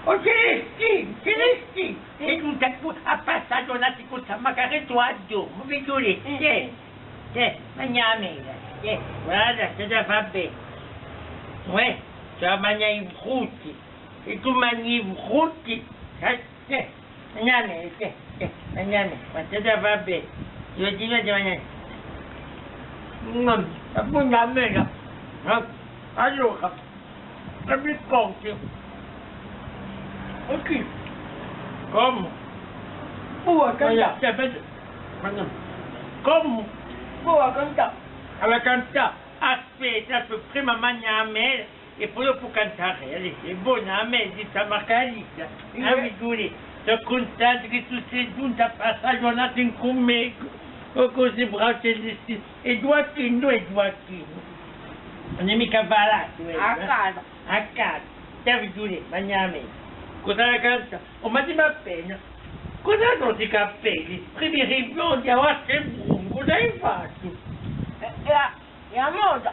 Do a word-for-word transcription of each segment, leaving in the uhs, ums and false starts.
O Celestì, Celestì, è tù t'hai à passà a ghjurnata cù sta maccarettu à dorme, figliulè, tè, tè, manghja a mela, tè, guarda, tè, tè, và bè. Uè, tù hai da manghjà i frutti, è tù manghi i frutti, eh, tè, manghja a mela, tè, tè, manghja a mela, ma tè, tè, và bè. Io ti vedo, manghja. Mm, è poi a mela, eh? Allora, e biscotti. Ok. Cumu? Puru à cantà. Aspetta, aspetta. Cumu? Puru à cantà. Avà cantà. Aspetta, prima manghja a mela è po dopu cantà. Hè bona a mela di sta Margarita. Iè. Ah, figliulè, sò cuntentu chì tù sì ghjuntu à passà a ghjurnata incù mè, cù, cù sti bracelli. È Ghjuacchinu, è Ghjuacchinu? Ùn hè micca à fà l'attu, eh? À casa. À casa. Tè, figliulè, manghja a mela. Cosa hai da cantà? Oh, ma dimmi appena, cosa sò sti capelli? Prima eranu biondi, avà sò bruni, cosa hai fattu? Hè, hè a, hè a moda.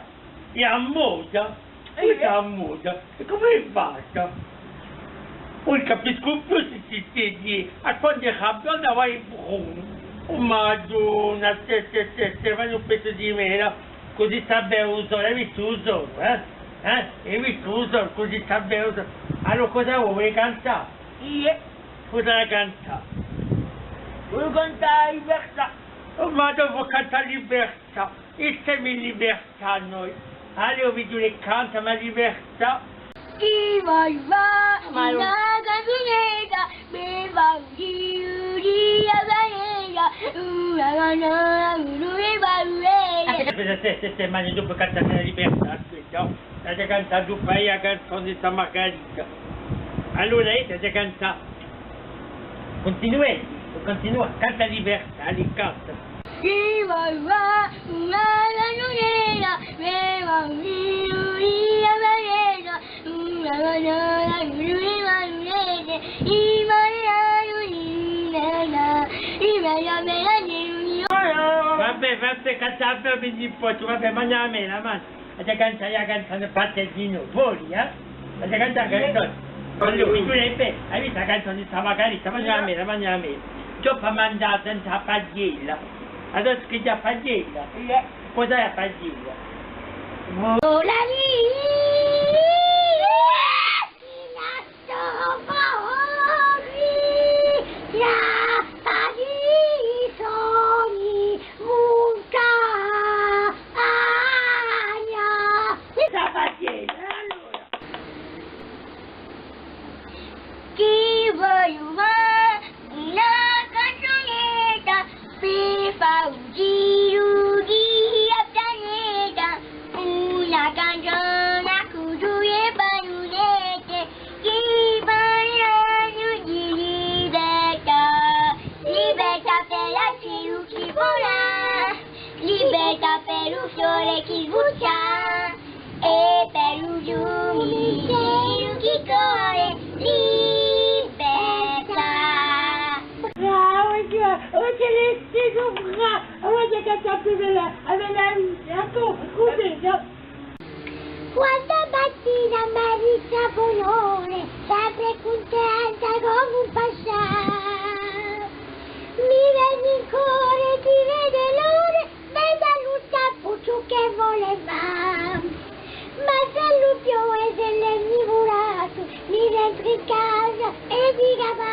Hè a moda? Iè. Questa hè a moda. È cumu hai fattu? Ùn capiscu più sti, sti, sti, à quandu era biondu, avà hè brunu. Oh Madonna, tè, tè, tè, tè, fai un pezzu di mela, cusì sta bè u sole, hai vistu u sole, eh? Eh? Hai vistu u sole, cusì sta bè u sole. Allora cosa vuoi, vuoi cantà? Iè. Cosa hai da cantà? Vogliu cantà a libertà. Oh, ma dopu cantà a libertà. È semu in libertà noi. Allora, o figliulè, cantami a libertà. Ti vogliu fà una canzunetta, mi fa un giru di a pianeta, una canzona, una canzunetta. Aspetta, aspetta, aspetta, aspetta, ma dopu cantà a libertà, aspetta, oh. T'aghju da cantà dopu a canzona di sta Margarita. Allora, eh, t'aghju da cantà. Cuntinueghji, cuntinua, canta a libertà, allez, canta. Ti vogliu fà una canzunetta, mi fa un giru di a pianeta, una canzona, una canzunetta, i mariani, i mariani, i mariani. Vabbè, vabbè, canta bè, mi dispiace, vabbè, manghja a mela, manghja. Aghju da cantà a canzona, parte di noi, voli, eh? Aghju da cantà a canzona. Allora, tu l'hai pe-, hai vistu a canzona di sta Margarita? Manghja a mela, manghja a mela. Dopu mandate a paghjella. Adesso chì hè a paghjella? Iè. Cosa hè a paghjella? Volani! Questa paghjella, allora. Ti vogliu fà una canzunetta per fà un giru di a pianeta, una canzona cù duie canzunette, chì parlanu di libertà, libertà per l'acellu chì vola, libertà per u sole chì brucia, è per u ghjucu chì corre, libertà. Bravo, bravo, o Celestì, bravo. Avà chì canta più bella, a bella vita, eccu, cum'è, no? Quandu mattina m'arrisu à bon'ora, sempre cuntenta cum'è un pascià. Mi vene in core di vede l'ora, ma da lu sappu ciò chì vole fà. Ma s'ellu piove, s'ellu hè nivulatu, mi rentru in casa è dicu: "Papà,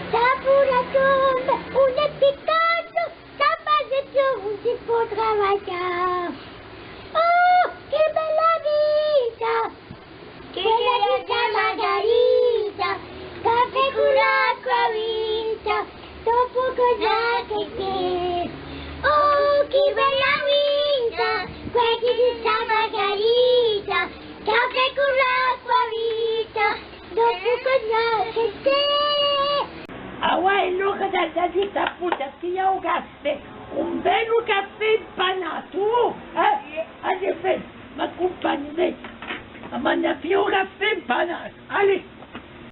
sta puru tomba, ùn hè piccatu, sta base piove, ùn si pò travaglià." Oh, chì bella vita! Chì bella vita, Margarita, caffè cù l'acqua vita, dopu cosa chì hè? Oh, chì bella vita, quella di sta Margarita, caffè cù l'acqua vita, dopu cosa chì hè? Avà hè l'ora di, di, di sta puta, piglià u caffè. Un bellu caffè impanatu, eh? Allez, fai, m'accumpagni, veni. Ma manda più caffè impanatu, allez.